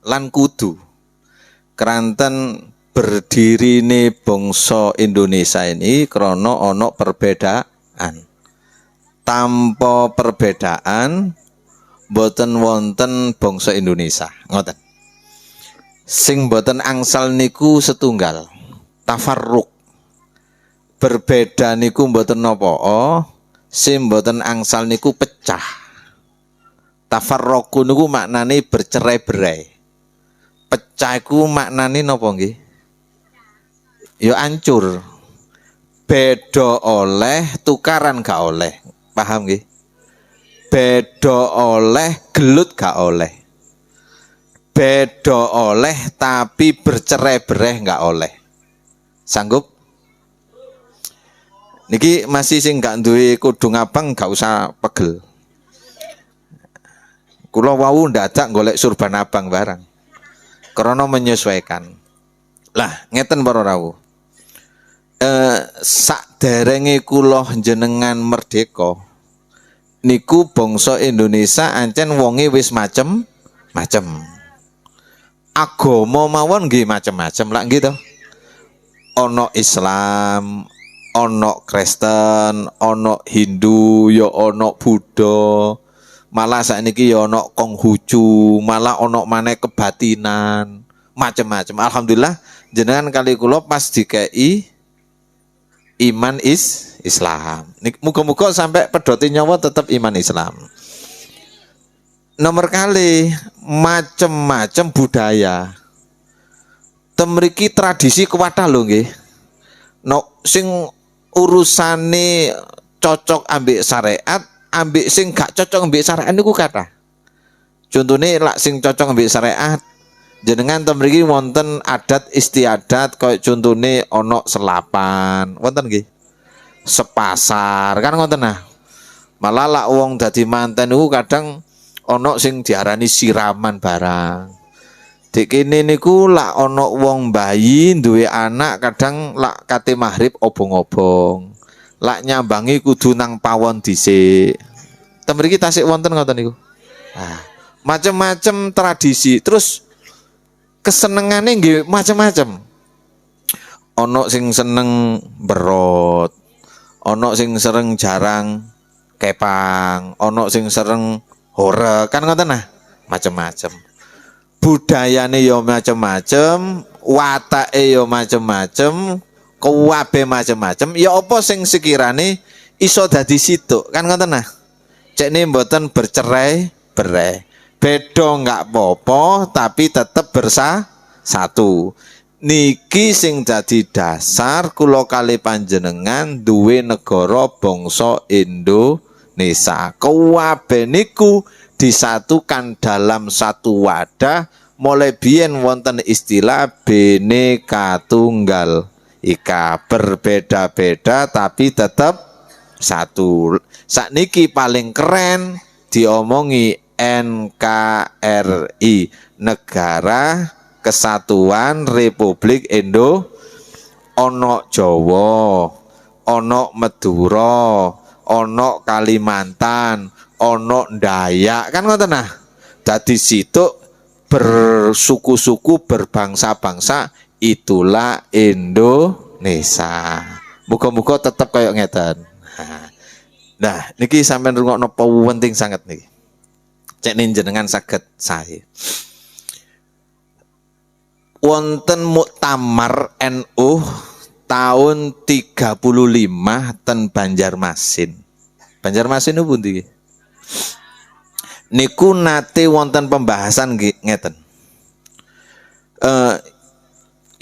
Lan kudu. Keranten berdirine bangsa Indonesia ini krana ana perbedaan. Tanpa perbedaan boten wonten bangsa Indonesia. Ngoten. Sing boten angsal niku setunggal, tafarruq. Berbeda niku mboten napa, oh, sing mboten angsal niku pecah. Tafarraqu niku maknane bercerai-berai. Pecah iku maknane napa nggih? Ya ancur. Beda oleh, tukaran gak oleh. Paham nggih? Beda oleh, gelut gak oleh. Beda oleh tapi bercerai-berai gak oleh. Sanggup? Niki masih sing gak duwe kudung abang gak usah pegel. Kula wau ndadak golek surban abang barang. Krana menyesuaikan. Lah, ngeten para rawuh. Sakderenge kula jenengan merdeka niku bangsa Indonesia ancen wonge wis macem macem. Agama mawon nggih macem-macem lak nggih to. Ana Islam, ana Kristen, ana Hindu, ya ana Buddha. Malah sakniki ya ana Konghucu, malah ana maneh kebatinan, macem-macem. Alhamdulillah jenengan kali kula pas dikei iman Islam. Muga-muga sampai pedote nyawa tetap iman Islam. Nomor kali macem-macem budaya. Temriki tradisi kuwatah lho nggih. No, sing urusane cocok ambek syariat, ambek sing gak cocok ambek syariat niku kathah. Contone lak sing cocok ambek syariat, jenengan ten mriki wonten adat istiadat koyo contone ana selapan, wonten nggih? Sepasar, kan ngoten nah. Malah lak wong dadi manten niku kadang ana sing diarani siraman barang. Dek kene niku lak ana wong bayi duwe anak kadang lak kate maghrib obong-obong. Lak nyambangi kudu nang pawon dhisik. Ten mriki tasik wonten ngoten niku. Ah, macem-macem tradisi. Terus kesenengane nggih macem-macem. Ana sing seneng berot, ana sing seneng jaran kepang, ana sing seneng horeg, kan ngoten nah, macem-macem. Budayane ya macem-macem, watake ya macem-macem, kuwabe macem-macem. Ya apa sing sekirane iso dadi situk, kan ngoten nah. Cekne mboten bercerai berai. Beda nggak apa-apa tapi tetep bersatu. Niki sing dadi dasar kula kali panjenengan duwe negara bangsa Indonesia. Kuwabe niku disatukan dalam satu wadah. Mulai biyen wonten istilah Bhinneka Tunggal Ika, berbeda-beda tapi tetap satu. Sakniki paling keren diomongi NKRI, Negara Kesatuan Republik Indo. Ono Jawa, ono Madura, ono Kalimantan, ono Dayak, kan ngoten nah. Dadi situk bersuku-suku, berbangsa-bangsa, itulah Indonesia. Muga-muga tetep kayak ngeten. Nah, niki sampean rungokno, penting sangat niki. Cek jenengan saged sae. Wonten muktamar NU tahun 35 ten Banjarmasin. Banjarmasin itu pundi? Niku nate wonten pembahasan ngeten.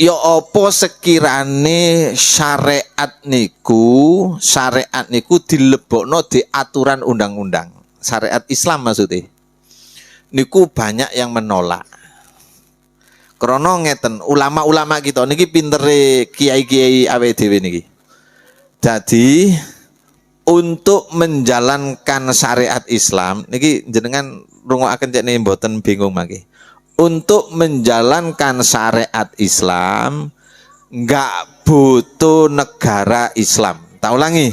Ya apa sekirane syariat niku dilebokno di aturan undang-undang. Syariat Islam maksudnya. Niku banyak yang menolak. Krono ngeten, ulama-ulama kita niki pintere kiai-kiai awake dhewe niki. Jadi untuk menjalankan syariat Islam niki jenengan rungokaken cek mboten bingung mangke. Untuk menjalankan syariat Islam nggak butuh negara Islam. Tak ulangi.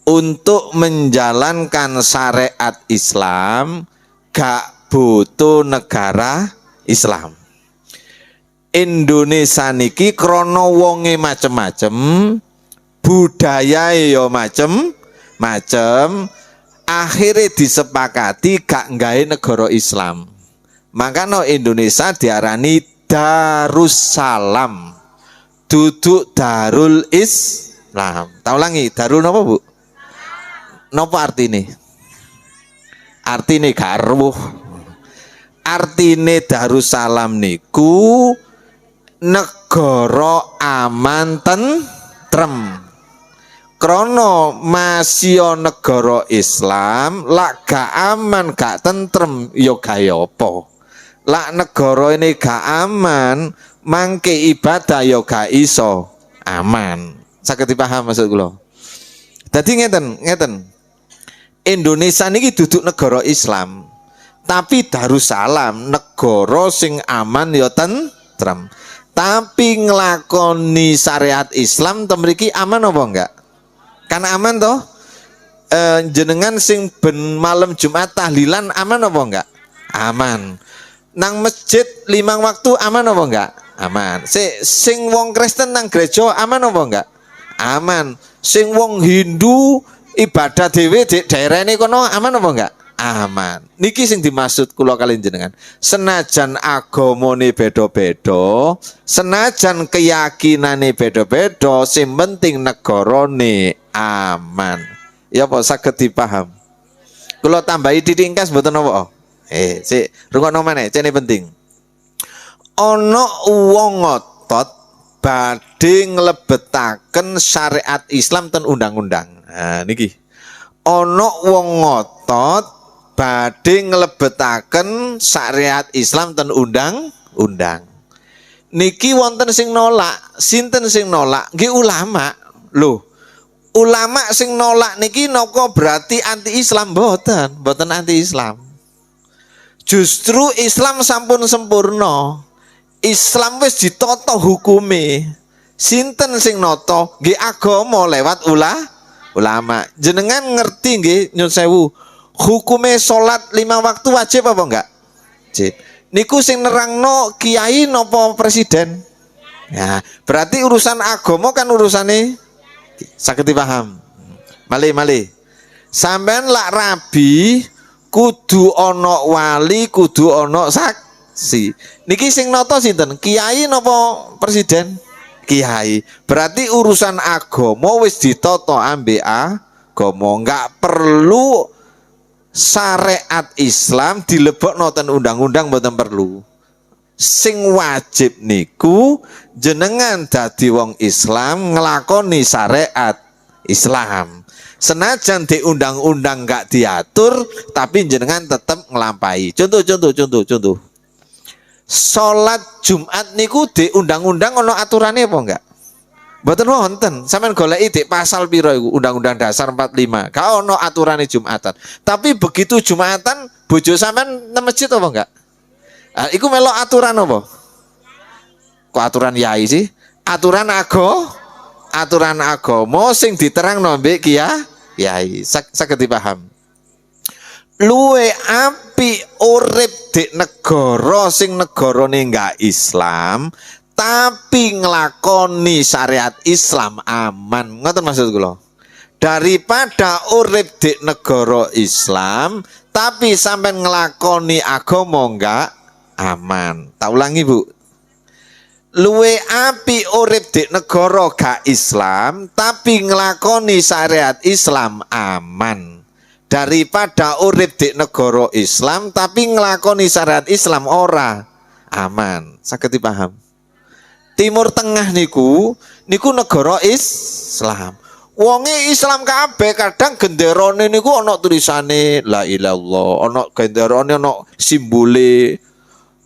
Untuk menjalankan syariat Islam gak butuh negara Islam. Indonesia niki krana wonge macem-macem, budayae ya macem-macem, akhirnya disepakati gak nggawe negara Islam. Makanya Indonesia diarani Darussalam. Duduk Darul Islam. Tak ulangi, Darul napa, Bu? Napa artine? Artine gak ruh. Artine Darussalam niku negara aman tentrem. Krana masio negara Islam lak gak aman, gak tentrem, ya gawe apa? Lak negara ini gak aman, mangke ibadah ya gak iso aman. Saged dipaham maksud kula? Dadi ngeten, ngeten. Indonesia niki duduk negara Islam, tapi Darussalam, negara sing aman ya tentrem. Tapi nglakoni syariat Islam ten mriki aman apa enggak? Kan aman toh? Jenengan sing ben malam Jumat tahlilan aman apa enggak? Aman. Nang masjid limang waktu aman apa enggak? Aman. Sing wong Kristen nang gereja aman apa enggak? Aman. Sing wong Hindu ibadah dhewe di daerah ini kono aman apa enggak? Aman. Niki sing dimaksud kula kalian jenengan. Senajan agamane beda-beda, senajan keyakinane beda-beda, sing penting negarane aman. Ya apa saged dipaham? Kula tambahi titik ingkas mboten napa? Sik, rungokno maneh, cene penting. Ana wong ngotot badhe nglebetaken syariat Islam ten undang-undang. Nah, niki. Ana wong ngotot badhe nglebetaken syariat Islam ten undang-undang. Niki wonten sing nolak, sinten sing nolak? Nggih ulama. Loh, ulama sing nolak niki napa berarti anti Islam? Mboten, mboten anti Islam. Justru Islam sampun sempurna. Islam wis ditata hukume. Sinten sing nata? Nggih agama lewat ulama. Jenengan ngerti nggih, nyun sewu. Hukume salat lima waktu wajib apa enggak? Wajib. Niku sing nerangno kiai napa presiden? Ya, berarti urusan agama kan urusane saged dipaham. Malih, malih. Sampean lak rabi kudu ana wali, kudu ana saksi. Niki sing nata sinten? Kiai napa presiden? Kiai. Berarti urusan agama wis ditata ambek agama, enggak perlu syariat Islam dilebokno ten undang-undang, mboten perlu. Sing wajib niku jenengan dadi wong Islam nglakoni syariat Islam. Senajan di undang-undang nggak diatur, tapi jenengan tetap nglampahi. Contoh, contoh, contoh, contoh. Salat Jumat niku di undang-undang ono aturannya apa enggak? Mboten wonten. Sampeyan goleki di pasal piro iku Undang-Undang Dasar 45. Gak ono aturane Jumatan. Tapi begitu Jumatan bojo sampean nang masjid apa enggak? Ah, iku melok aturan apa? Kok aturan yai sih? Aturan agama sing diterangno mbek kiai. Saged dipaham? Luwe apik urip di negara sing negarane enggak Islam, tapi nglakoni syariat Islam aman. Ngoten maksud kula. Daripada urip di negara Islam tapi sampai nglakoni agama enggak aman. Tak ulangi, Bu. Luwe apik urip di negara gak Islam tapi nglakoni syariat Islam aman, daripada urip di negara Islam tapi nglakoni syariat Islam ora aman. Saged dipaham? Timur Tengah niku niku negara Islam. Wonge Islam kabeh, kadang genderane niku ana tulisane la ilallah, ana genderane ana simbole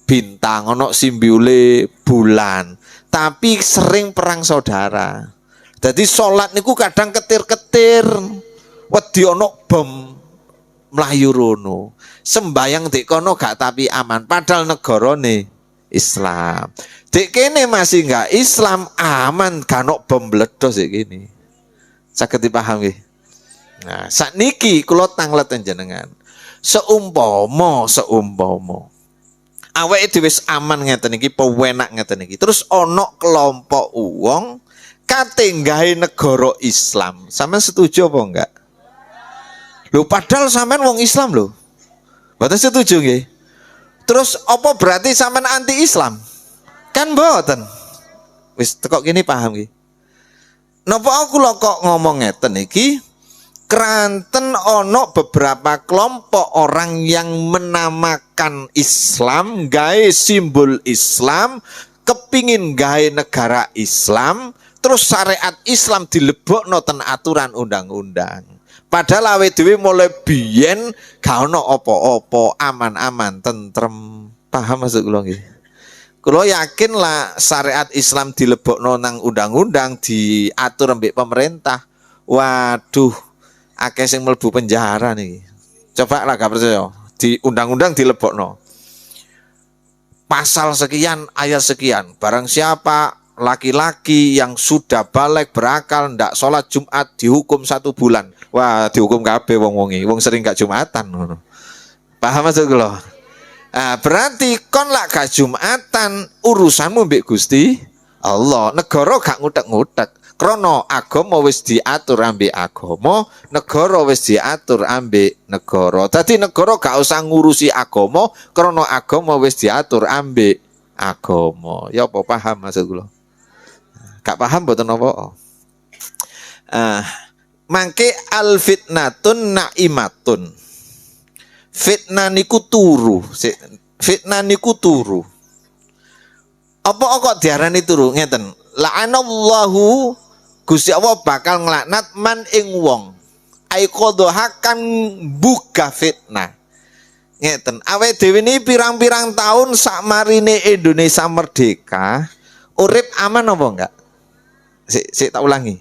bintang, ana simbole bulan. Tapi sering perang saudara. Jadi sholat niku kadang ketir-ketir. Wedi ana bom mlayu rono. Sembayang dek kono gak tapi aman, padahal negarane Islam. Dek kene masih enggak Islam aman, gak ono bom mbledos dek kene. Saged dipaham nggih? Nah, sakniki kula tanglet jenengan. Seumpama, seumpama Awake dhewe wis aman ngeten iki, pewenak ngeten iki. Terus ana kelompok wong kate gawe negara Islam. Sampean setuju apa enggak? Lho, padahal sampean wong Islam lho. Mboten setuju nggih? Terus apa berarti sampean anti Islam? Kan mboten. Wis teko kene paham nggih? Napa aku lho kok ngomong ngeten iki? Keranten ono beberapa kelompok orang yang menamakan Islam, gawe simbol Islam, kepingin gawe negara Islam, terus syariat Islam dilebokno ten aturan undang-undang. Padahal awake dhewe mulai biyen gak ono apa-apa, aman-aman, tentrem. Paham maksud kula nggih? Kula yakin lah syariat Islam dilebokno nang undang-undang, diatur ambek pemerintah. Waduh, akeh sing mlebu penjara nih. Coba lah gak percaya. Di undang-undang dilebokno. Pasal sekian, ayat sekian. Barang siapa laki-laki yang sudah balig berakal ndak sholat Jumat dihukum 1 bulan. Wah, dihukum kabeh wong-wonge. Wong sering gak Jumatan ngono. Paham maksud kula? Nah, berarti kon lak gak Jumatan urusanmu mbek Gusti Allah. Negara gak ngutek-ngutek. Krono agama wis diatur ambek agama, negara wis diatur ambek negara. Dadi negara gak usah ngurusi agama, krono agama wis diatur ambek agama. Ya apa paham maksud kula? Gak paham mboten napa? Ah, mangke al fitnatun naimatun. Fitnah niku turu. Fitnah niku turu. Apa kok diarani turu? Ngeten. La'anallahu, Gusti Allah bakal nglaknat man ing wong aiqadhaha kang buka fitnah. Ngeten, awake dhewe ini pirang-pirang tahun sakmarine Indonesia merdeka, urip aman apa enggak? Sik, sik, tak ulangi.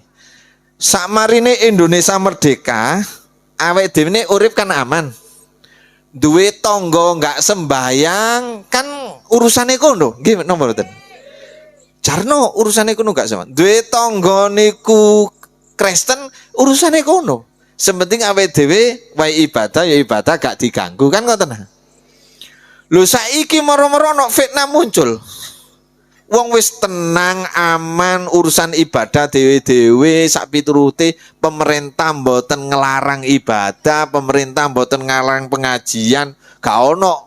Sakmarine Indonesia merdeka, awake dhewe ini urip kan aman. Duwe tangga enggak sembayang kan urusane kono, nggih napa mboten? Jarno urusane kono gak sama. Duwe tangga niku Kristen urusane kono. Sing penting awake dhewe wae ibadah ya ibadah, gak diganggu kan ngoten. Lho, saiki moro-moro ono fitnah muncul. Wong wis tenang, aman, urusan ibadah dhewe-dhewe sak piturute, pemerintah mboten ngelarang ibadah, pemerintah mboten ngelarang pengajian, gak ono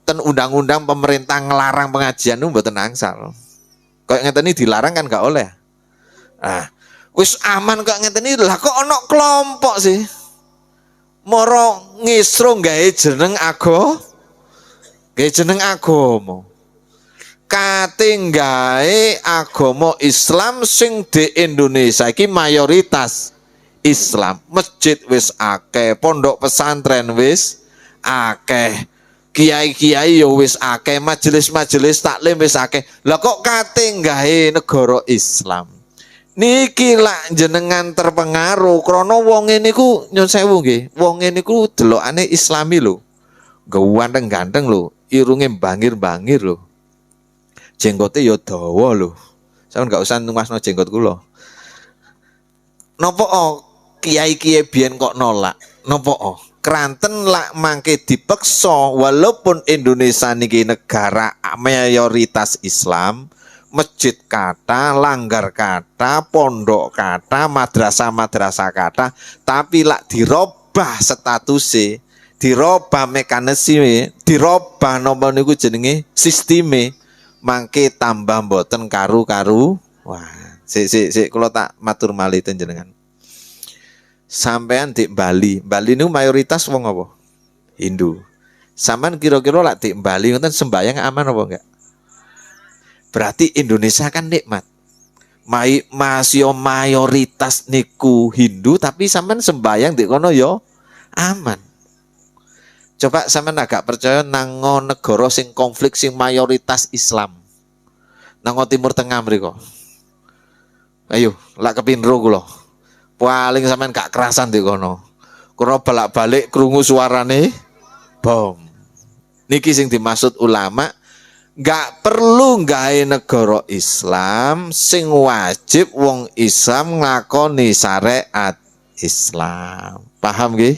ten undang-undang pemerintah ngelarang pengajian nu mboten angsal. Kayak ngeten iki dilarang kan gak oleh. Ah, wis aman kok ngeten iki, lah kok ono kelompok sih. Moro ngisro gawe jeneng agama. Kate gawe agama Islam sing di Indonesia iki mayoritas Islam. Masjid wis akeh, pondok pesantren wis akeh. Kiai-kiai yo wis akeh, majelis-majelis taklim wis akeh. Lah kok kate gawe negara Islam? Niki lak jenengan terpengaruh krana wonge niku, nyun sewu nggih, wonge niku delokane islami lho. Ganteng-ganteng lho, irunge bangir-bangir lho. Jenggote ya dawa lho. Sampeyan gak usah numasno jenggot kula. Napa oh, kiai-kiai biyen kok nolak? Napa oh? Keranten lak mangke dipeksa, walaupun Indonesia niki negara mayoritas Islam, masjid kathah, langgar kathah, pondok kathah, madrasah-madrasah kathah, tapi lak dirobah statuse, dirobah mekanisme, dirobah napa niku jenenge sisteme, mangke tambah mboten karu-karu. Wah, sik sik sik, kula tak matur malih ten jenengan. Sampean di Bali, Bali niku mayoritas wong apa? Hindu. Sampean kira-kira lak di Bali ngoten sembayang aman apa enggak? Berarti Indonesia kan nikmat. Masih mayoritas niku Hindu, tapi sampean sembayang di kono yo aman. Coba sampean agak percaya nango negara sing konflik sing mayoritas Islam. Nango Timur Tengah mriko. Ayo, lak kepindro kula. Paling sampean gak kerasan di kono. Kono balak-balik krungu suarane bom. Niki sing dimaksud ulama, nggak perlu gawe negara Islam, sing wajib wong Islam nglakoni syariat Islam. Paham nggih?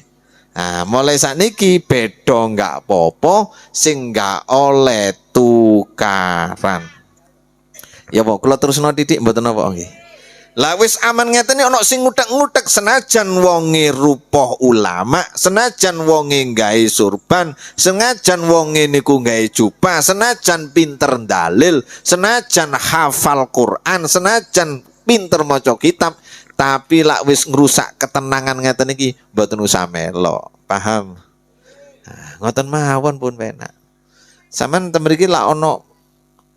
Nah, mulai sakniki beda enggak apa-apa, sing enggak oleh tukaran. Ya apa kula terusno titik mboten napa nggih. Lah wis aman ngeten iki ana sing ngutek-ngutek senajan wonge rupa ulama, senajan wonge gawe surban, senajan wonge niku gawe jubah, senajan pinter dalil, senajan hafal Quran, senajan pinter maca kitab, tapi lak wis ngrusak ketenangan ngeten iki mboten usah melok. Paham? Nah, ngoten mawon pun penak. Sampeyan ten mriki lak ana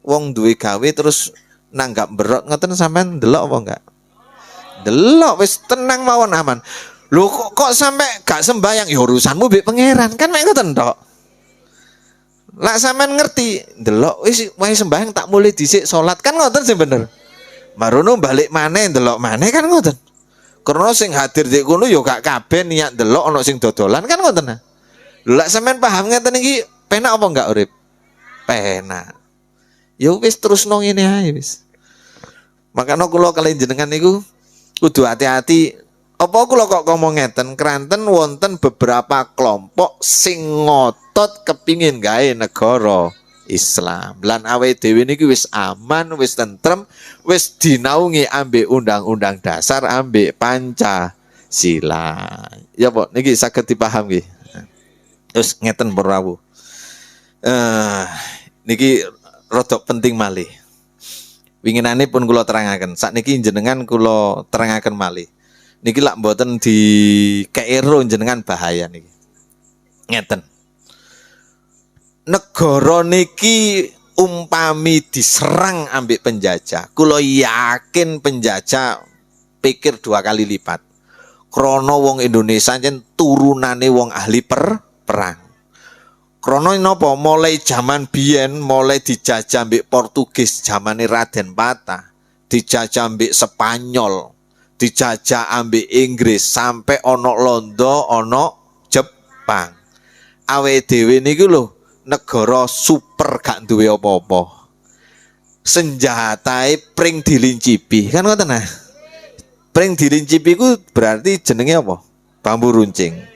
wong duwe gawe terus nanggap berot ngoten sampean ndelok apa enggak? Delok wis tenang mawon aman. Lho kok sampe gak sembayang ya urusanmu mbek pangeran kan mek ngoten tok. Lak sampean ngerti ndelok wis wae sembayang tak mulai dhisik salat kan ngoten sing bener. Marono balik maneh ndelok maneh kan ngoten. Karena sing hadir di kono ya gak kabeh niat ndelok ana sing dodolan kan ngoten. Lho lak sampean paham ngeten iki penak apa enggak urip? Penak. Ya wis terusno ngene ae wis. Makanya kula kaliyan jenengan niku kudu hati-hati. Apa kula kok ngomong ngeten, keranten wonten beberapa kelompok sing ngotot kepingin gawe negara Islam. Lan awake dhewe niki wis aman, wis tentrem, wis dinaungi ambek undang-undang dasar ambek Pancasila. Ya Pak, niki saged dipaham nggih. Terus ngeten para rawuh. Niki rodok penting malih. Winginane pun kula terangaken. Sakniki jenengan kula terangaken malih. Niki lak mboten dikeero jenengan bahaya niki. Ngeten. Negara niki umpami diserang ambek penjajah, kula yakin penjajah pikir 2 kali lipat. Krana wong Indonesia jen turunane wong ahli perang. Krana napa? Mulai zaman biyen, mulai dijajah ambek Portugis zamane Raden Patah, dijajah ambek Spanyol, dijajah ambek Inggris, sampai ana Londo, ana Jepang. Awake dhewe niku lho negara super gak duwe apa-apa. Senjatae pring dilincipi, kan ngoten nah. Pring dilincipi ku berarti jenenge apa? Bambu runcing.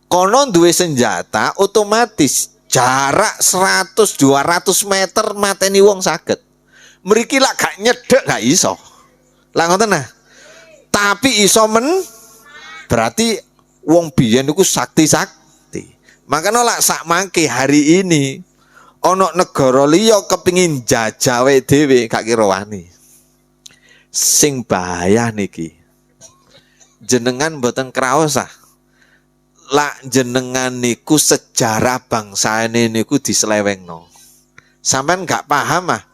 Kono duwe senjata otomatis jarak 100-200 meter mateni wong saged. Mriki lak gak nyedek gak iso. Lah ngoten nah. Tapi iso men berarti wong biyen niku sakti-sakti. Makanya lak sak mangke hari ini ana negara liya kepingin jajah awake dhewe gak kira wani. Sing bahaya niki. Jenengan mboten kraos ah. Lak jenengan niku sejarah bangsane niku diselewengno. Sampeyan gak paham ah.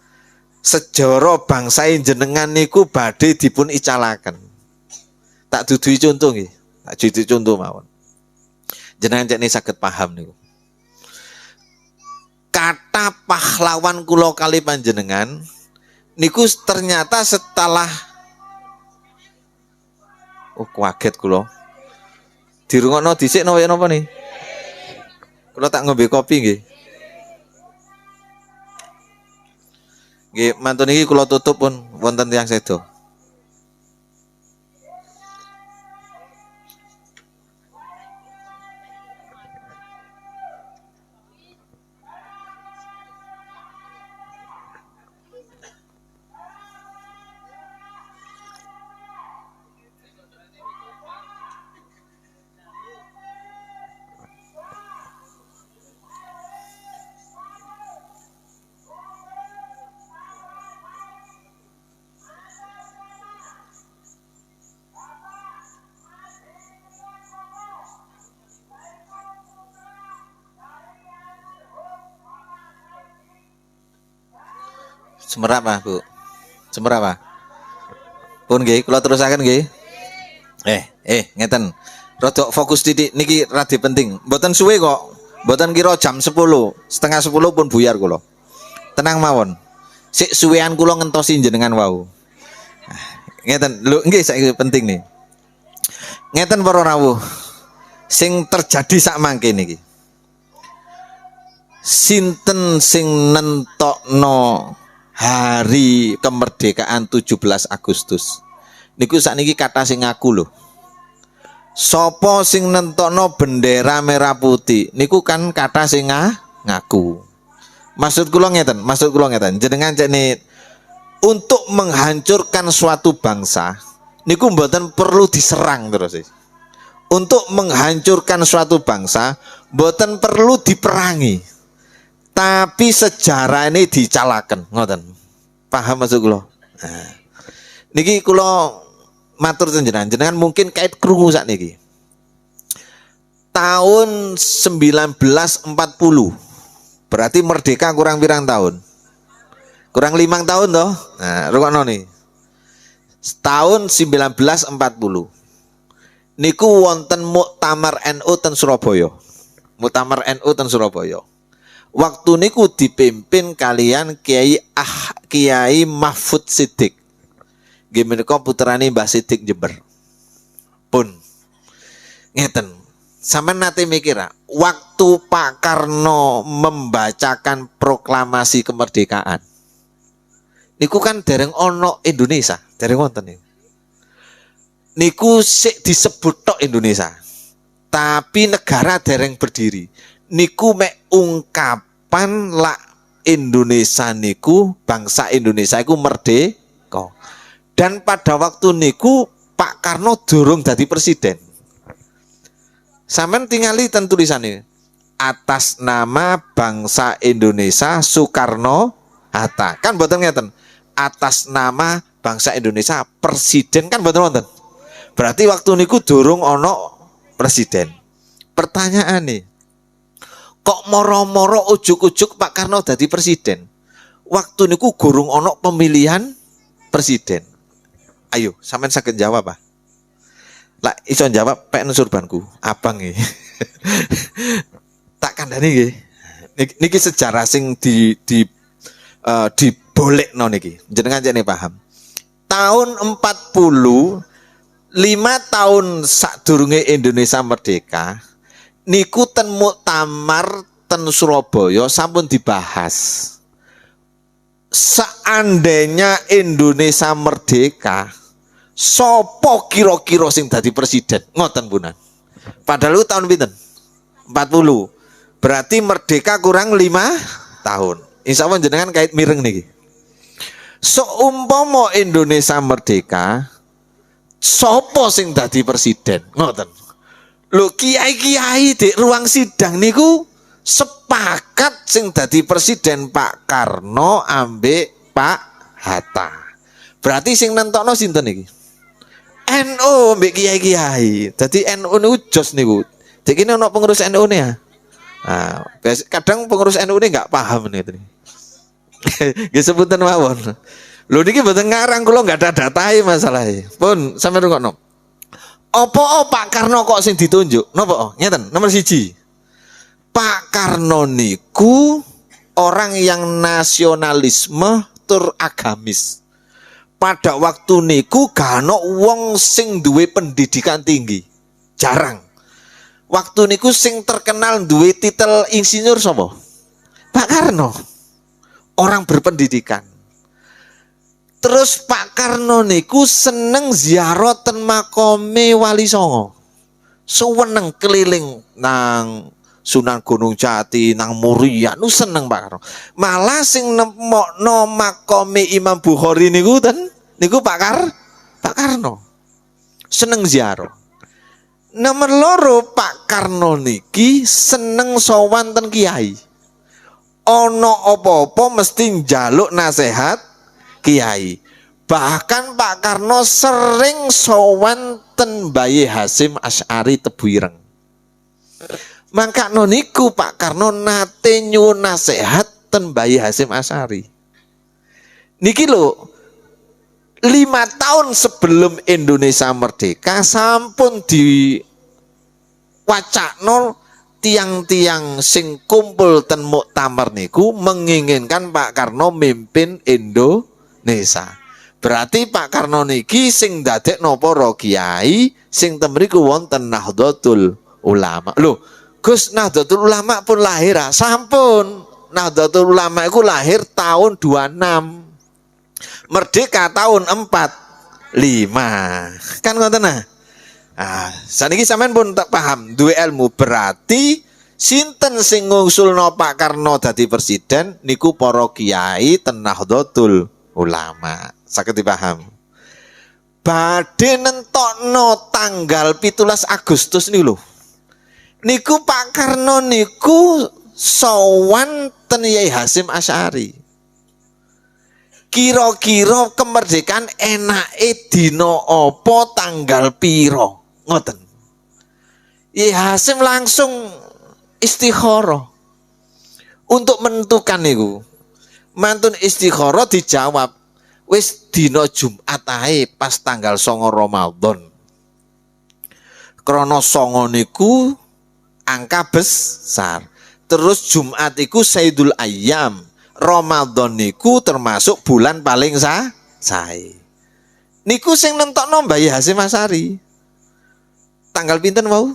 Sejarah bangsae jenengan niku badhe dipun icalaken. Tak duduhi contoh nggih. Tak duduhi contoh mawon. Jenengan cekne saged paham niku. Kata pahlawan kula kali panjenengan niku ternyata setelah oh kaget kula. Dirungokno dhisik napa ya napa nih? Kula tak ngombe kopi nggih. Nggih, mantun iki kula tutup pun wonten tiyang sedo. Semerap ah, Bu. Semerap ah. Pun nggih, kula terusaken nggih. Ngeten. Rodok fokus titik niki radi penting. Mboten suwe kok. Mboten kira jam 10, setengah 10 pun buyar kula. Tenang mawon. Sik suwean kula ngentosi jenengan wau. Ngeten, lho nggih saiki penting nih. Ngeten para rawuh. Sing terjadi sak mangke niki. Sinten sing nentokno hari kemerdekaan 17 Agustus. Niku sakniki kathah sing ngaku lho. Sopo sing nentokno bendera merah putih niku kan kathah sing ngaku. Maksud kula ngeten, maksud kula ngeten. Jenengan cek nih, untuk menghancurkan suatu bangsa niku mboten perlu diserang terus sih. Untuk menghancurkan suatu bangsa mboten perlu diperangi. Tapi sejarah ini dicalaken, ngoten. Paham maksud kula? Nah. Niki kula matur jenengan, jenengan mungkin kait krungu sakniki. Tahun 1940. Berarti merdeka kurang pirang tahun? Kurang 5 tahun toh? Nah, rungokno nih. Tahun 1940. Niku wonten Muktamar NU ten Surabaya. Muktamar NU ten Surabaya. Waktu niku dipimpin kalian Kiai Mahfud Sidik. Nggih menika putrane Mbah Sidik Jember. Pun. Ngeten. Sampeyan nate mikir, ah, waktu Pak Karno membacakan proklamasi kemerdekaan. Niku kan dereng ono Indonesia, dereng wonten niku. Niku sik disebut tok Indonesia. Tapi negara dereng berdiri. Niku mek ungkapan lak Indonesia niku, bangsa Indonesia iku merdeka. Dan pada waktu niku Pak Karno durung dadi presiden. Sampeyan tingali ten tulisane, atas nama bangsa Indonesia Soekarno Hatta. Kan mboten ngeten. Atas nama bangsa Indonesia presiden kan mboten wonten. Berarti waktu niku durung ono presiden. Pertanyaan nih, kok moro-moro ujuk-ujuk Pak Karno dadi presiden? Waktu niku gurung ono pemilihan presiden. Ayo, sampean saged jawab, Pak. Lah iso jawab pekno surbanku, abang nggih. Tak kandhani nggih. Niki sejarah sing di dibolekno niki. Jenengan jane paham. Tahun 40, 5 tahun sadurunge Indonesia merdeka niku ten muktamar ten Surabaya sampun dibahas. Seandainya Indonesia merdeka, sopo kira-kira sing dadi presiden? Ngoten punan. Padahal itu tahun pinten? 40. Berarti merdeka kurang 5 tahun. Insya Allah jenengan kait mireng niki. Seumpama Indonesia merdeka, sopo sing dadi presiden? Ngoten. Lho, kiai-kiai di ruang sidang niku sepakat sing dadi presiden Pak Karno ambek Pak Hatta. Berarti sing nentokno sinten iki? NU ambek kiai-kiai. Dadi NU niku jos niku. Jadi ini ono pengurus NU nih ya. Nah, kadang pengurus NU ini nggak paham nih. Nggih sebutan mawon. Lho, niki mboten ngarang, kula nggak ada datae masalahnya. Pun sampe rungokno. Apa oh, Pak Karno kok sing ditunjuk? Napa? Ngeten, nomor 1. Pak Karno niku orang yang nasionalisme tur agamis. Pada waktu niku gak ono wong sing duwe pendidikan tinggi. Jarang. Waktu niku sing terkenal duwe titel insinyur sapa? Pak Karno. Orang berpendidikan. Terus Pak Karno niku seneng ziarah ten makome Wali Songo. Suweneng keliling nang Sunan Gunung Jati, nang Muria, nu seneng Pak Karno. Malah sing nemokno makome Imam Bukhari niku ten niku Pak Karno. Seneng ziarah. Nomor 2, Pak Karno niki seneng sowan ten kiai. Ono apa-apa mesti njaluk nasihat kiai. Bahkan Pak Karno sering sowan ten Mbah Hasyim Asy'ari Tebu Ireng. Mangkano niku Pak Karno nate nyuwun nasihat ten Mbah Hasyim Asy'ari. Niki lho, 5 tahun sebelum Indonesia merdeka sampun di wacakno tiang-tiang sing kumpul ten muktamar niku menginginkan Pak Karno mimpin Indonesia. Berarti Pak Karno niki sing dadekno para kiai sing ten mriku wonten Nahdlatul Ulama. Lho, Gus, Nahdlatul Ulama pun lahir ah? Sampun. Nahdlatul Ulama itu lahir tahun 26. Merdeka tahun 45. Kan ngoten nah. Ah, saniki sampean pun tak paham, duwe ilmu, berarti sinten sing ngusulno Pak Karno dadi presiden niku para kiai ten Nahdlatul Ulama. Saged dipaham. Badhe nentokno tanggal 17 Agustus niku lho. Niku Pak Karno niku sowan ten Yai Hasyim Asy'ari. Kira-kira kemerdekaan enake dina apa, tanggal piro? Ngoten. Yai Hasyim langsung istikharah untuk menentukan niku. Mantun istikharah dijawab, wis dina Jumat ae, pas tanggal 9 Ramadan. Krana 9 niku angka besar. Terus Jumat iku Sayyidul Ayyam. Ramadan niku termasuk bulan paling sae. Niku sing nentokno Mbah Hasyim Asy'ari. Tanggal pinten wau?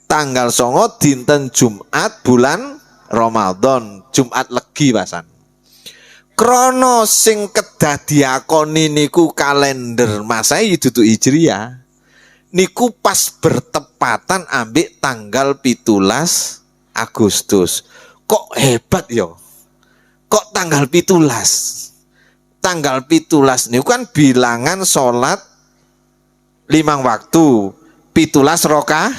Tanggal 9, dinten Jumat, bulan Ramadan, Jumat Legi pasan. Krono sing kedah diakoni niku kalender Masehi, dudu Hijriah. Niku pas bertepatan ambek tanggal 17 Agustus. Kok hebat yo? Kok tanggal 17? Tanggal 17 niku kan bilangan sholat limang waktu. 17 rakaat.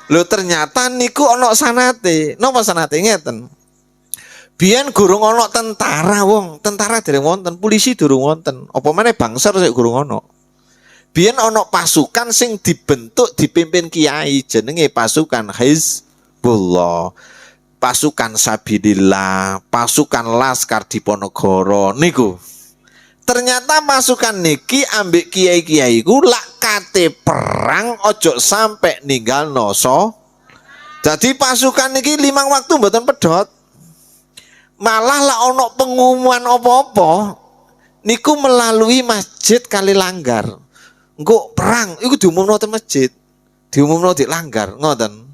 Lho, ternyata niku ono sanate. Napa sanate? Ngeten. Biyen gurung ono tentara wong, tentara dereng wonten, polisi durung wonten. Apa maneh Banser sik gurung ono. Biyen ono pasukan sing dibentuk dipimpin kiai, jenenge pasukan Hizbullah. Pasukan Sabilillah, pasukan Laskar Diponegoro niku. Ternyata pasukan niki ambek kiai-kiai ku lak kate perang ojo sampai ninggalno so. Jadi pasukan niki limang waktu mboten pedot. Malah lah ono pengumuman apa-apa niku melalui masjid kali langgar. Engko perang iku diumumno teng masjid. Diumumno di langgar ngoten.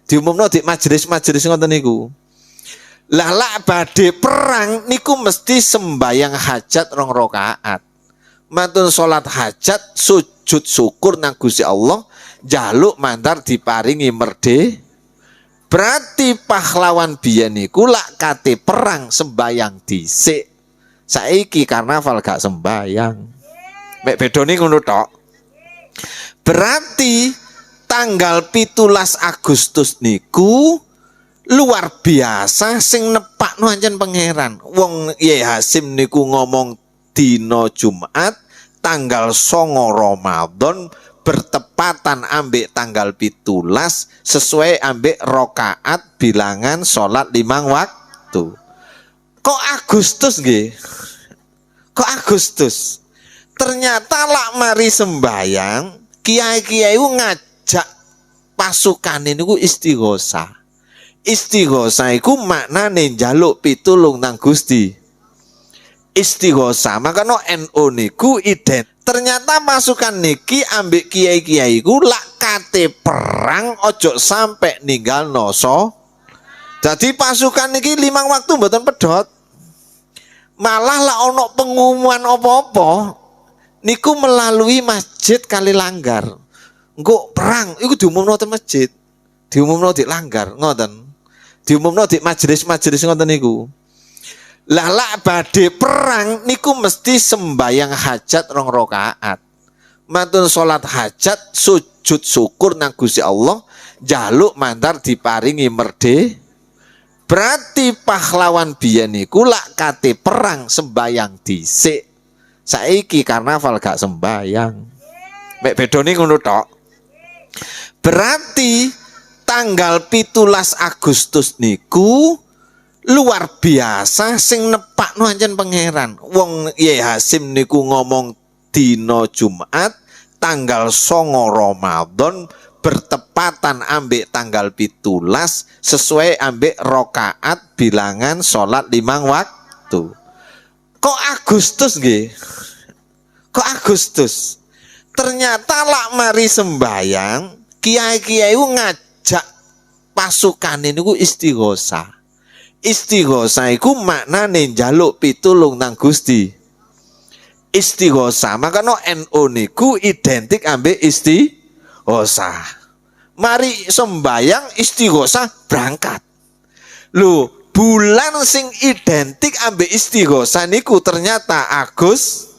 Diumumno di majelis-majelis ngoten niku. Lah, lak badhe perang niku mesti sembayang hajat rong rakaat. Mantun salat hajat, sujud syukur nang Gusti Allah, jaluk mandar diparingi merdeka. Berarti pahlawan biyen niku lak kate perang sembayang dhisik. Saiki karnaval gak sembayang. Mek bedone ngono tok. Berarti tanggal 17 Agustus niku luar biasa, sing nepakno ancen Pangeran. Wong Yai Hasyim niku ngomong dina Jumat tanggal 9 Ramadan, bertepatan ambek tanggal 17, sesuai ambek rokaat bilangan sholat limang waktu. Kok Agustus nggih? Kok Agustus? Ternyata lak mari sembayang, kiai-kiai ku ngajak pasukan niku istighosa. Istighosa iku maknane njaluk pitulung nang Gusti. Istighosa, makanya NU niku ident. Ternyata pasukan niki ambek kiai-kiai ku lak kate perang ojo sampai ninggalno so. Jadi pasukan niki limang waktu mboten pedot. Malah lah ono pengumuman apa-apa niku melalui masjid kali langgar. Engko perang iku diumumno teng masjid. Diumumno di langgar ngoten. Diumumno di majelis-majelis ngoten niku. Lah, lak badhe perang niku mesti sembayang hajat rong rakaat. Mantun salat hajat, sujud syukur nang Gusti Allah, jaluk mandar diparingi merdeka. Berarti pahlawan biyen niku lak kate perang sembayang dhisik. Saiki karnaval gak sembayang. Mek bedone ngono tok. Berarti tanggal 17 Agustus niku luar biasa, sing nepakno ancen Pangeran. Wong Yai Hasyim niku ngomong dina Jumat tanggal 9 Ramadan, bertepatan ambek tanggal 17, sesuai ambek rokaat bilangan sholat limang waktu. Kok Agustus nggih? Kok Agustus? Ternyata lak mari sembayang, kiai-kiai ku ngajak pasukan niku istighosa. Istighosa iku maknane njaluk pitulung nang Gusti. Istighosah. Makanya NU niku identik ambek istighosah. Mari sembayang istighosah berangkat. Lho, bulan sing identik ambek istighosah niku ternyata Agus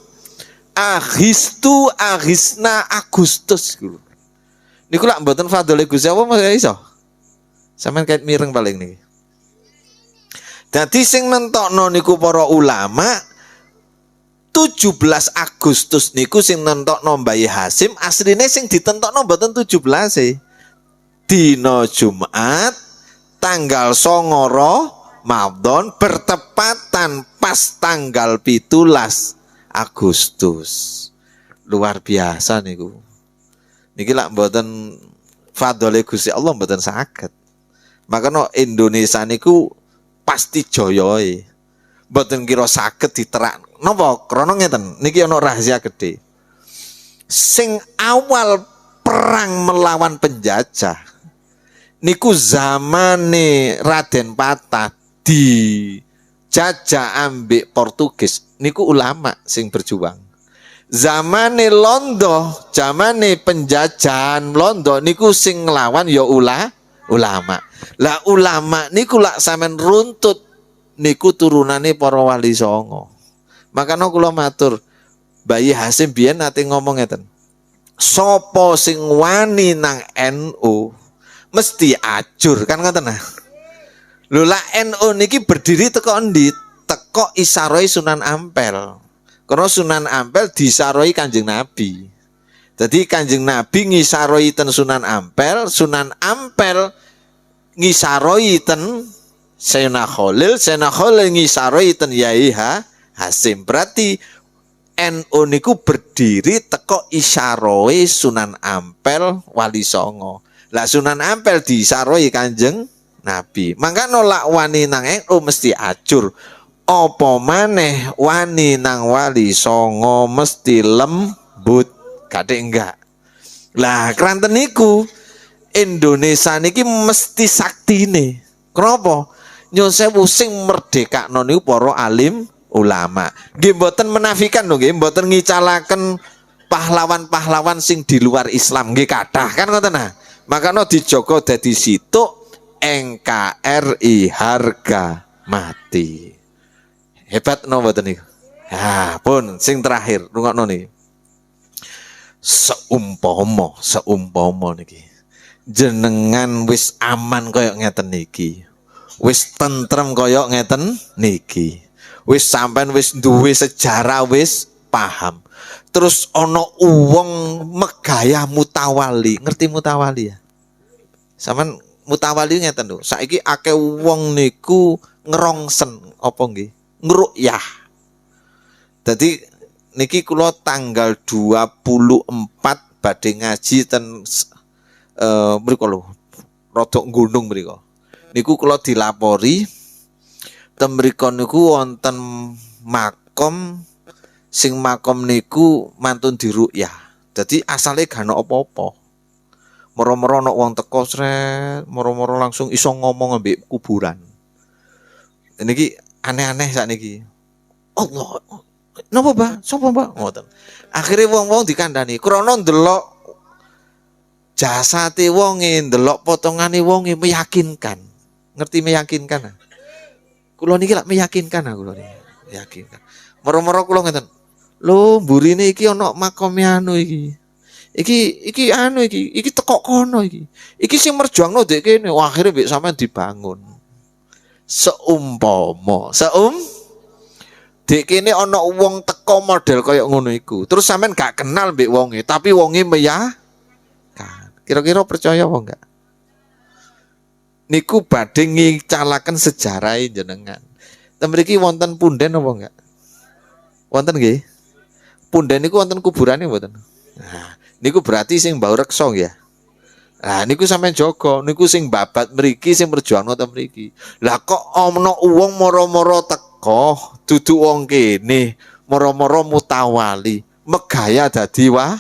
Agistu Agisna Agustus gitu. Niku lak mboten fadhole Gusti Allah masa iso. Sampeyan kait mireng paling niki. Dadi sing nentokno niku para ulama, 17 Agustus niku sing nentokno Mbah Hasim, asline sing ditentokno mboten 17 e. Dina Jumat tanggal 9 Ramadan bertepatan pas tanggal 17 Agustus. Luar biasa niku. Niki lak mboten fadhole Gusti Allah mboten saged. Makanya Indonesia niku pasti joyoe. Mboten kira saged diterak. Napa? Krana ngeten, niki ana rahasia gede. Sing awal perang melawan penjajah niku zamane Raden Patah dijajah ambek Portugis niku ulama sing berjuang. Zamane Londo, zamane penjajahan Londo niku sing nglawan ya ulama. Lah, ulama niku lak sampean runtut niku turunane para wali songo. Makanya kula matur, Mbah Hasim biyen nate ngomong ngeten. Sopo sing wani nang NU mesti ajur, kan ngoten nah. Lho, lah NU niki berdiri teko endi? Teko isaroi Sunan Ampel. Karena Sunan Ampel disaroi Kanjeng Nabi. Jadi Kanjeng Nabi ngisaroi ten Sunan Ampel, Sunan Ampel ngisaroi ten Sayyidina Khalil, Sayyidina Khalil ngisaroi ten Yai Hasim. Berarti NU niku berdiri teko isyaroe Sunan Ampel Wali Songo. Lah, Sunan Ampel disaroi Kanjeng Nabi. Mangka nolak wani nang NU mesti ajur. Apa maneh wani nang Wali Songo mesti lembut. Kadek enggak. Lah, keranten niku Indonesia niki mesti saktine. Kenapa? Nyun sewu, sing merdekakno niku para alim ulama. Nggih mboten menafikan lho nggih, mboten ngicalaken pahlawan-pahlawan sing di luar Islam nggih kathah, kan ngoten nah. Makanya dijogo dadi situk NKRI harga mati. Hebat no mboten niku? Ha, pun sing terakhir rungokno niki. Seumpama, seumpama niki jenengan wis aman koyok ngeten niki. Wis tentrem koyok ngeten niki. Wis sampean wis duwe sejarah, wis paham. Terus ana wong megayah mutawali, ngerti mutawali ya? Sampean mutawali ngeten lho. Saiki akeh wong niku ngerongsen apa nggih? Ngrukyah. Dadi niki kula tanggal 24 badhe ngaji ten mriku lho. Rodok gunung mriku. Niku kula dilapori ten mriku niku wonten makom, sing makom niku mantun dirukyah. Dadi asale gak ono apa-apa. Moro-moro ana wong teko sret, moro-moro langsung iso ngomong ambek kuburan. Niki aneh-aneh sakniki. Allah. Napa, Mbah? Sapa, Mbah? Ngoten. Akhire wong-wong dikandani krana ndelok jasate wonge, ndelok potongane wonge meyakinkan. Ngerti meyakinkan? Kula niki lak meyakinkan aku kula niki. Meyakinkan. Moro-moro kula ngeten. Lho, mburine iki ana makome anu iki. Iki iki anu iki, iki teko kono iki. Iki sing merjuangno dek kene. Wah, akhire mbek sampean dibangun. Seumpama, dek kene ana wong teko model kaya ngono iku. Terus sampean gak kenal mbek wonge, tapi wonge meyah kan. Kira-kira percaya apa enggak? Niku badhe ngicalaken sejarah jenengan. Ten mriki wonten punden apa enggak? Wonten nggih? Punden niku wonten kuburane mboten? Nah, niku berarti sing mbau reksa ya. Nah, niku sampean jaga, niku sing babat mriki, sing merjuangno ten mriki. Lah, kok ana wong moro-moro teko, dudu wong kene, moro-moro mutawali, megaya dadi wah.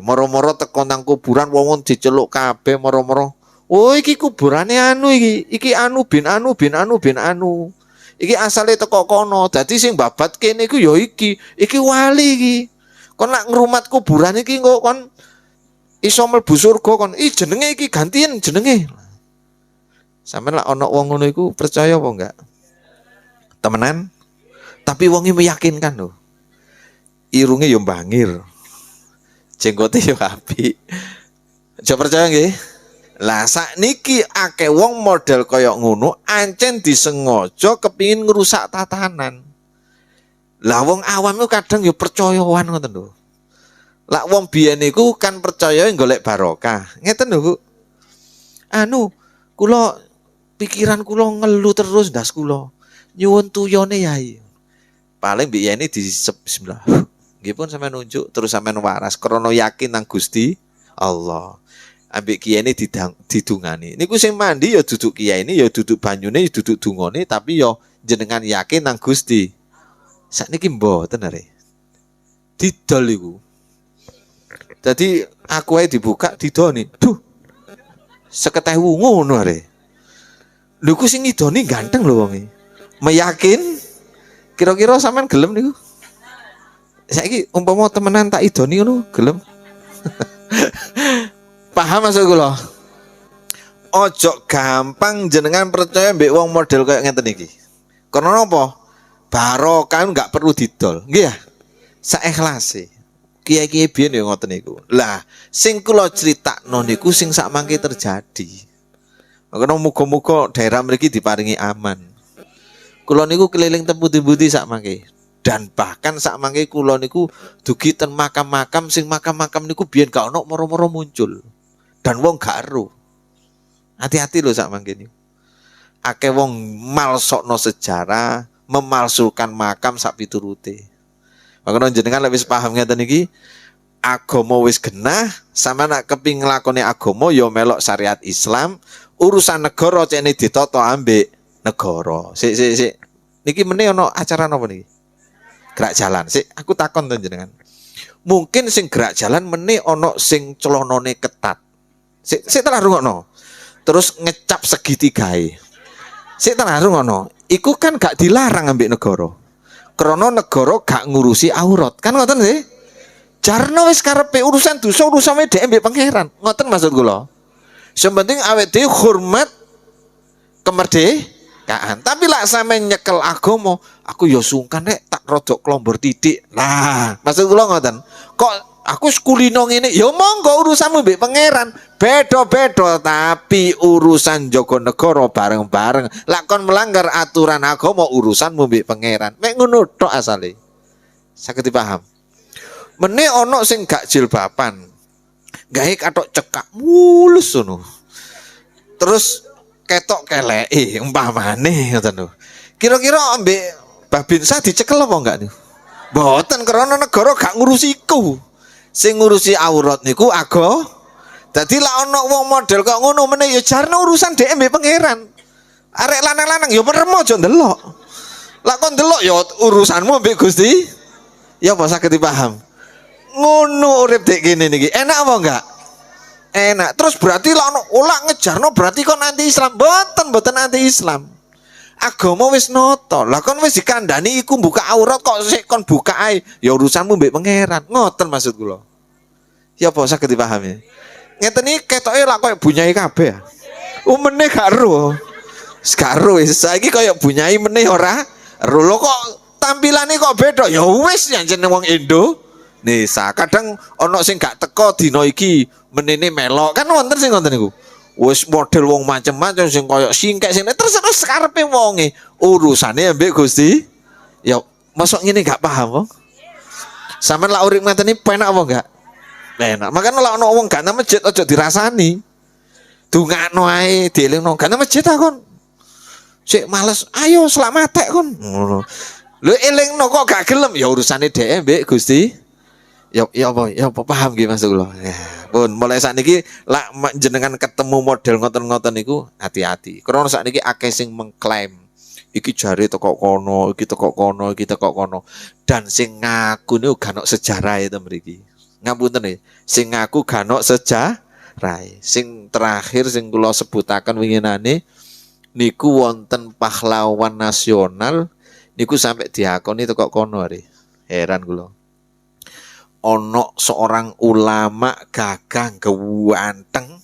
Moro-moro teko nang kuburan, wong diceluk kabeh, moro-moro. Oh, iki kuburane anu iki, iki anu bin anu bin anu bin anu. Iki asale teko kono. Dadi sing babat kene iku ya iki. Iki wali iki. Kon nak ngrumat kuburan iki kok kon iso mlebu surga kon. Ih, jenenge iki, gantien jenenge. Sampeyan lak ana wong ngono iku percaya apa enggak? Temenan? Tapi wonge meyakinkan loh. Irunge yo bangir. Jenggote yo apik. Aja percaya nggih? Lah, sakniki akeh wong model kaya ngono ancen disengaja kepingin ngrusak tatanan. Lah, wong awam iku kadang yo percayaan ngoten lho. Lah, wong biyen iku kan percaya golek barokah. Ngeten lho, Bu. Anu, kula pikiran kula ngelu terus ndas kula. Nyuwun tuyone, Yai. Paling mbek ini di bismillah. Nggih pun, sampean nunjuk terus sampean waras krana yakin nang Gusti Allah. Ambek kiai ini didungani. Niku sing mandi ya duduk kiai ini, ya duduk banyune, ya duduk dungane, tapi ya jenengan yakin nang Gusti. Sakniki mboten are. Didol iku. Dadi aku ae dibuka didoni. Duh. 50.000 ngono are. Lho, ku sing ngidoni ganteng lho wonge. Meyakin, kira-kira sampean gelem niku? Saiki umpama temenan tak idoni ngono, gelem? Paham maksud kula? Ojo gampang jenengan percaya mbek wong model kayak ngeten iki. Karena apa? Barokah nggak perlu didol. Nggih ya? Saekhlase. Kiai-kiai biyen ya ngoten niku. Lah, sing kula critakno niku sing sak mangke terjadi. Makanya muga-muga daerah mriki diparingi aman. Kula niku keliling teng pundi-pundi sak mangke. Dan bahkan sak mangke kula niku dugi ten makam-makam, sing makam-makam niku biyen gak ono, moro-moro muncul. Dan wong gak ero. Hati-hati lho sak mangke niku. Akeh wong malsokno sejarah, memalsukan makam sak piturute. Makanya jenengan lebih paham ngeten iki, agama wis genah, sama nak kepingin nglakoni agama ya melok syariat Islam, urusan negara cekne ditata ambek negara. Sik, sik, sik. Niki meneh ana acara napa niki? Gerak jalan. Sik, aku takon to jenengan. Mungkin sing gerak jalan meneh ana sing celonone ketat. Sik, sik telah rungokno. Terus ngecap segitigae. Sik telah rungokno. Iku kan gak dilarang ambek negara. Krana negara gak ngurusi aurat. Kan ngoten sih? Jarno wis karepe, urusan dosa urusane dhek mbek Pangeran. Ngoten maksud kula. Sing penting awake dhewe hormat kemerdekaan. Tapi lak sampe nyekel agama, aku ya sungkan nek tak rodok klombor titik. Lah, maksud kula ngoten. Kok aku kulino ngene, ya monggo, urusanmu mbek Pangeran. Beda-beda, tapi urusan jaga negara bareng-bareng. Lak kon melanggar aturan agama, urusanmu mbek Pangeran. Mek ngono tok asale. Saged dipaham? Meneh ono sing gak jilbaban. Gawe katok cekak mulus ngono. Terus ketok keleke umpamane ngoten lho. Kira-kira ambek Babinsa dicekel apa enggak nih? Mboten, krana negara gak ngurusi iku. Sing ngurusi aurat niku aga. Dadi lak ana wong model kok ngono meneh ya jarno urusan dhek mbek Pangeran. Arek lanang-lanang ya merem, aja ndelok. Lak kon ndelok ya urusanmu mbek Gusti. Ya apa saged dipaham? Ngono urip dek kene niki. Enak apa enggak? Enak. Terus berarti lak ono olak ngejarno berarti kon anti Islam. Mboten, mboten anti Islam. Agama wis noto. Lah, kon wis dikandani iku buka aurat kok sik kon buka ae. Ya urusanmu mbek Pangeran. Ngoten maksud kula. Ya apa saged dipahami? Ngeten iki ketoke lak koyo bu nyai kabeh ya. Umene gak ero. Gak ero wis. Saiki koyo bu nyai meneh ora ero. Lho, kok tampilane kok beda? Ya wis, yang jeneng wong Indonesia. Kadang ono sing gak teko dina iki, menene melok. Kan wonten sing ngoten niku. Wis model wong macem-macem, sing koyo singkek, sing terus terus karepe wonge. Urusane ambek Gusti. Ya mosok ngene gak paham wong? Sampeyan lak urip ngeten iki penak apa enggak? Enak. Makanya lak ono wong gak nang masjid aja dirasani. Dungakno ae, dielingno gak nang masjid ta kon. Sik males, ayo selamatek kon. Ngono. Lho, elingno kok gak gelem, ya urusane dhek mbek Gusti. Ya ya apa ya apa paham nggih maksud kula? Ya, pun mulai sakniki lak jenengan ketemu model ngoten-ngoten niku hati-hati. Karena sakniki akeh sing mengklaim iki jare teko kono, iki teko kono, iki teko kono. Dan sing ngaku niku gak ono sejarah itu mriki. Ngapunten nih, sing ngaku gak ono sejarah. Sing terakhir sing kula sebutaken winginane Niku wonten pahlawan nasional niku sampai diakoni teko kono ari. Heran kula. Ono seorang ulama gagah ganteng,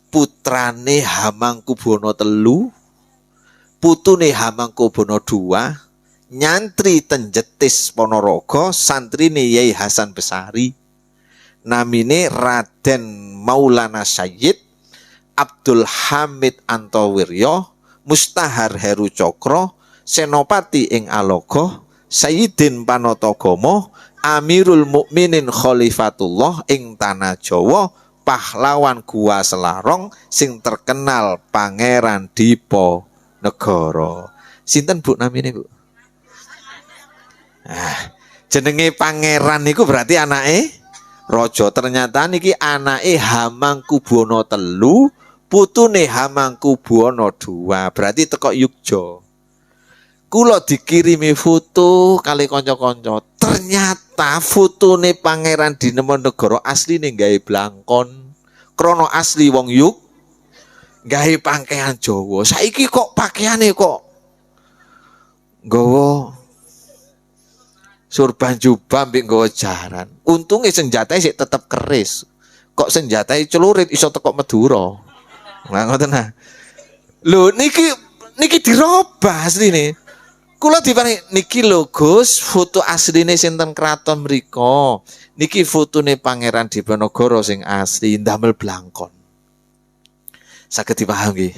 putrane Hamengkubuwono telu, putune Hamengkubuwono dua, nyantri ten Jetis Ponorogo, santrine Yai Hasan Besari. Namine Raden Maulana Sayyid Abdul Hamid Antowiryo, Mustahar Heru Cokro, Senopati ing Alogo, Sayyidin Panotogomo, Amirul Mukminin Khalifatullah ing Tanah Jawa, pahlawan Gua Selarong sing terkenal Pangeran Diponegoro. Sinten Bu namine Bu? Ah, jenenge pangeran niku berarti anake raja. Ternyata niki anake Hamengkubuwono telu, putune Hamengkubuwono dua, berarti teko Yogya. Kula dikirimi foto kali kanca-kanca. Ternyata fotone Pangeran Diponegoro asline gawe blangkon. Krana asli wong Yuk gawe pakaian Jawa. Saiki kok pakaiane kok nggawa surban jubah mbek nggawa jaran. Untunge senjatae sik tetep keris. Kok senjatae celurit iso teko Madura. Nah ngoten nah. Lho niki niki dirobah asline. Kula diparingi niki lho Gus, foto asline sinten kraton mriku. Niki fotone Pangeran Diponegoro sing asli ndamel blangkon. Saged dipaham nggih?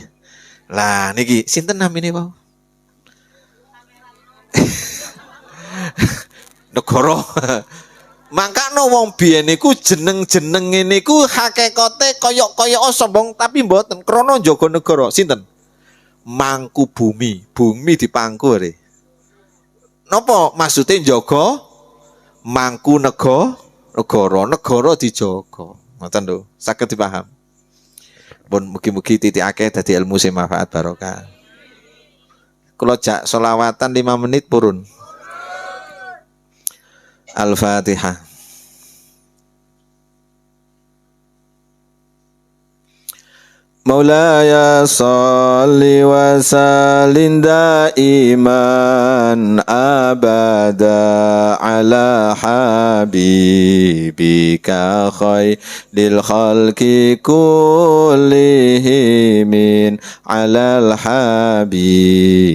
Lah niki sinten namine wau? Negara. Mangkane wong biyen niku jeneng-jenenge niku hakikate kaya-kaya sombong tapi mboten, krana njaga negara. Sinten? Mangkubumi, bumi dipangku re. Napa maksude njaga mangku negara, negara dijaga. Ngoten lho, saged dipaham. Pun mugi-mugi titikake dadi ilmu sing manfaat barokah. Kula jak selawatan 5 menit purun. Al-Fatihah. Maulaya salli wa sallim daiman abada ala habibika khairil khalqi kullihim alal habibika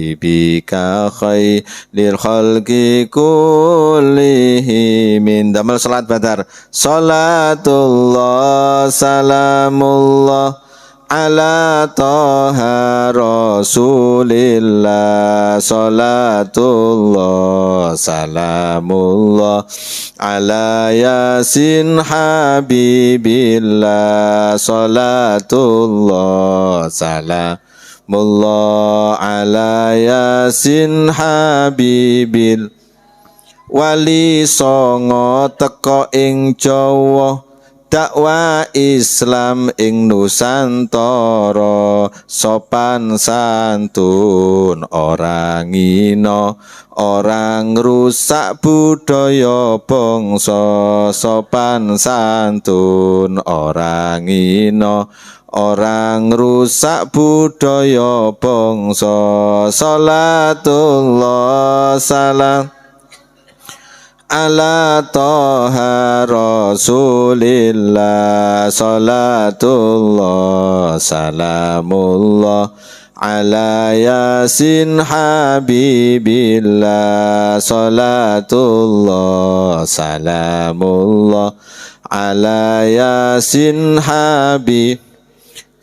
khairil khalqi kullihim. Damel salat badar. Salatullah salamullah ala Toha Rasulillah, salatullah salamullah ala Yasin Habibillah, salatullah salamullah ala Yasin Habibil. Wali Songo teko ing Jawa, dakwah Islam ing Nusantara, sopan santun ora ngina, ora ngrusak budaya bangsa, sopan santun ora ngina, ora ngrusak budaya bangsa. Salatullah salam ala Toha Rasulillah, salatullah salamullah ala Yasin Habibillah, salatullah salamullah ala Yasin Habib.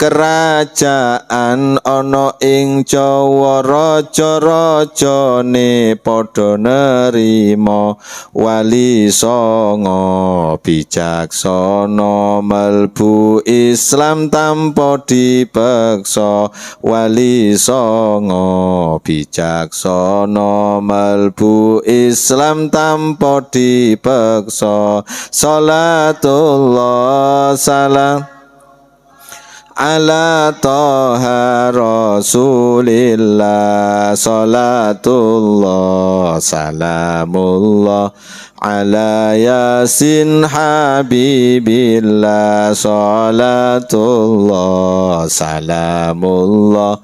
Kerajaan ana ing Jawa, raja-rajane padha nerima Wali Songo bijaksana, mlebu Islam tanpa dipeksa. Wali Songo bijaksana, mlebu Islam tanpa dipeksa. Salatullah salam ala Toha Rasulillah, salatullah salamullah ala Yasin Habibillah, salatullah salamullah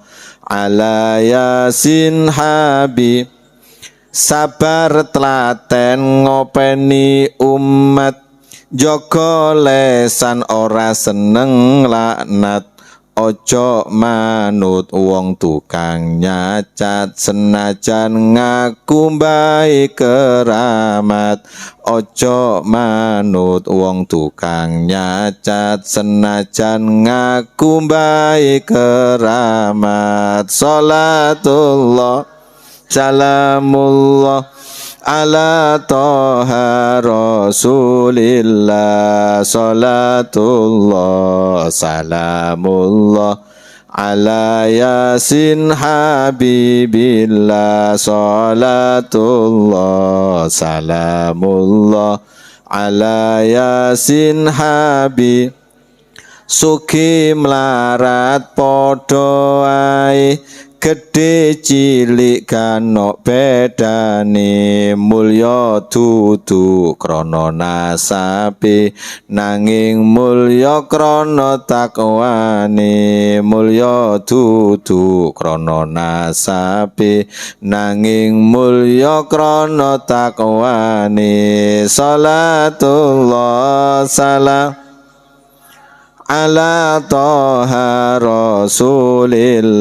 ala Yasin Habib. Sabar telaten ngopeni umat, jaga lesan ora seneng laknat. Ojo manut wong tukang nyacat, senajan ngaku mbahe keramat. Ojo manut wong tukang nyacat, senajan ngaku mbahe keramat. Salatullah salamullah ala Toha Rasulillah. Salatullah salamullah ala Yasin Habibillah. Salatullah salamullah ala Yasin Habib. Sugih melarat padha ae, gedhe cilik ganok bedane. Mulya dudu krana nasabe, nanging mulya krana takwane. Mulya dudu krana nasabe, nanging mulya krana takwane. Salatullah salam ala Toha Rasulillah.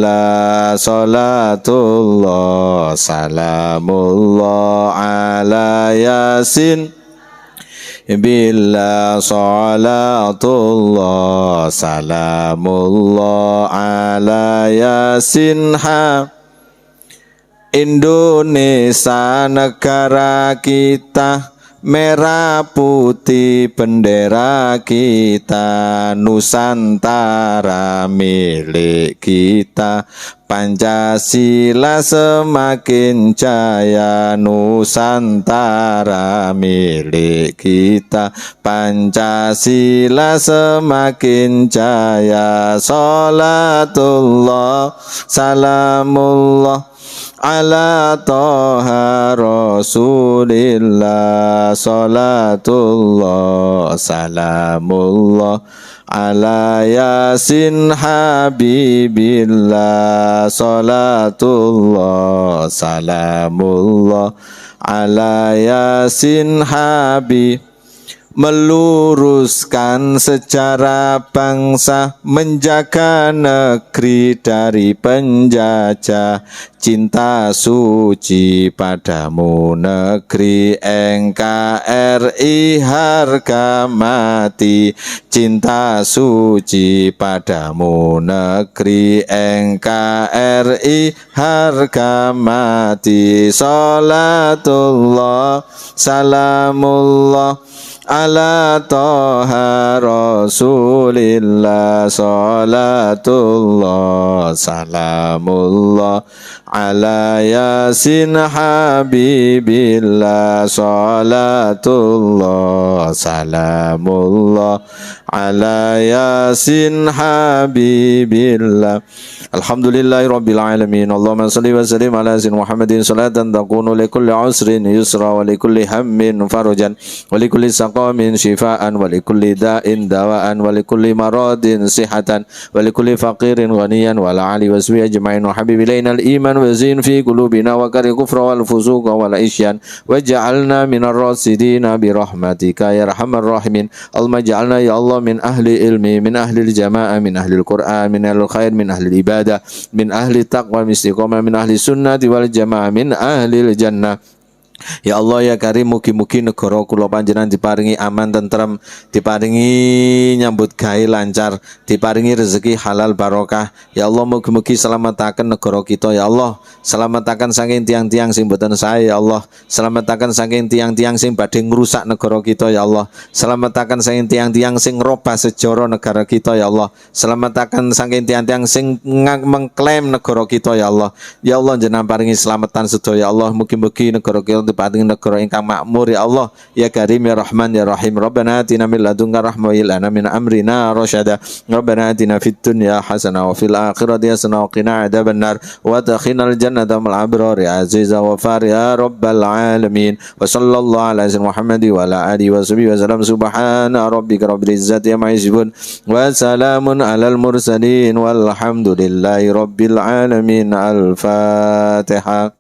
Salatullah salamullah ala Yasin Billah. Salatullah salamullah ala Yasin ha. Indonesia negara kita, merah putih bendera kita, Nusantara milik kita, Pancasila semakin jaya. Nusantara milik kita, Pancasila semakin jaya. Salatullah salamullah ala Toha Rasulillah. Salatullah salamullah ala Yasin Habibillah. Salatullah salamullah ala Yasin Habib. Meluruskan sejarah bangsa, menjaga negeri dari penjajah. Cinta suci padamu negeri, NKRI harga mati. Cinta suci padamu negeri, NKRI harga mati. Salatullah salamullah ala Toha Rasulillah. Salatullah salamullah ala Yasin Habibillah. Salatullah salamullah ala Yasin Habibillah. Alhamdulillahirabbil alamin. Allahumma shalli wa sallim ala sayyidina Muhammadin salatan takunu likulli usrin yusra wa likulli hammin farajan wa likulli saqamin shifaan wa likulli da'in dawaan wa likulli maradin sihatan wa likulli faqirin ghaniyan wa ala alihi wasbi ajma'in. Wa habib ilaina al-iman wa zin fi qulubina wa kari kufra wal fusuqa wal isyan waj'alna minar rasidina bi rahmatika ya arhamar rahimin. Allahumma ij'alna ya Allah min ahli ilmi, min ahli al-jamaah, min ahli al-Qur'an, min ahli al-khair, min ahli al-ibadah, min ahli taqwa, min istiqamah, min ahli sunnati wal jamaah, min ahli al-jannah. Ya Allah ya Karim, mugi-mugi negara kula panjenengan diparingi aman tentrem, diparingi nyambut gawe lancar, diparingi rezeki halal barokah. Ya Allah, mugi-mugi selamataken negara kita ya Allah. Selamataken saking tiang-tiang sing boten sae ya Allah. Selamataken saking tiang-tiang sing badhe ngrusak negara kita ya Allah. Selamataken saking tiang-tiang sing ngrobah sejarah negara kita ya Allah. Selamataken saking tiang-tiang sing mengklaim negara kita ya Allah. Ya Allah, jenengan paringi selamatan sedaya ya Allah. Mugi-mugi negara kita Tolong diparingi negara ingkang makmur, ya Allah, ya Karim, ya Rahman, ya Rahim. ربنا آتنا من لدنك رحمة وهيئ لنا من أمرنا رشدا. ربنا آتنا في الدنيا حسنة وفي الآخرة حسنة وقنا عذاب النار وأدخلنا الجنة مع الأبرار يا عزيز غفار يا رب العالمين. وصلى الله على سيدنا محمد وعلى آله وصحبه وسلم. سبحان ربك رب العزة عما يصفون وسلام على المرسلين والحمد لله رب العالمين. الفاتحة.